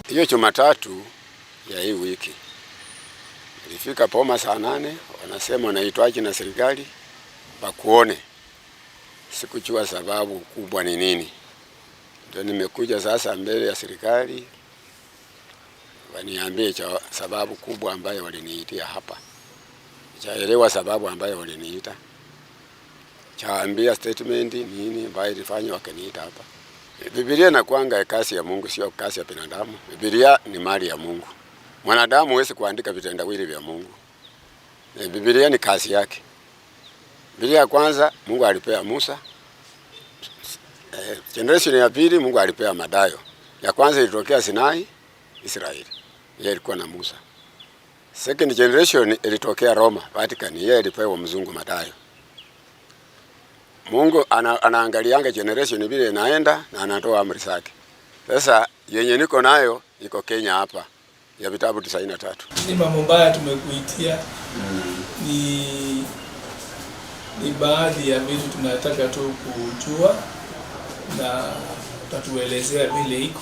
Hiyo Jumatatu ya hii wiki nilifika Poma saa 8, wanasema wanaitwaje na serikali bakuone. Sikujua sababu kubwa ni nini, ndio nimekuja sasa mbele ya serikali waniambie cha sababu kubwa ambayo waliniitia hapa. Chaelewa sababu ambayo waliniita, chaambia statement nini ambayo ilifanya wakaniita hapa. Biblia inakuanga kazi ya Mungu, sio kazi ya binadamu. Biblia ni mali ya Mungu. Mwanadamu huwezi kuandika vitendawili vya Mungu. Biblia ni kazi yake. Biblia ya kwanza Mungu alipea Musa. Generation ya pili Mungu alipea Madayo. Ya kwanza ilitokea Sinai, Israeli. Yeye ilikuwa na Musa. Second generation ilitokea Roma, Vatican. Yeye alipewa mzungu Madayo. Mungu anaangalianga generation vile inaenda na anatoa amri zake. Sasa yenye niko nayo iko Kenya hapa ya vitabu 93. Ni mambo mbaya tumekuitia ni baadhi ya vitu tunataka tu kujua na utatuelezea vile iko.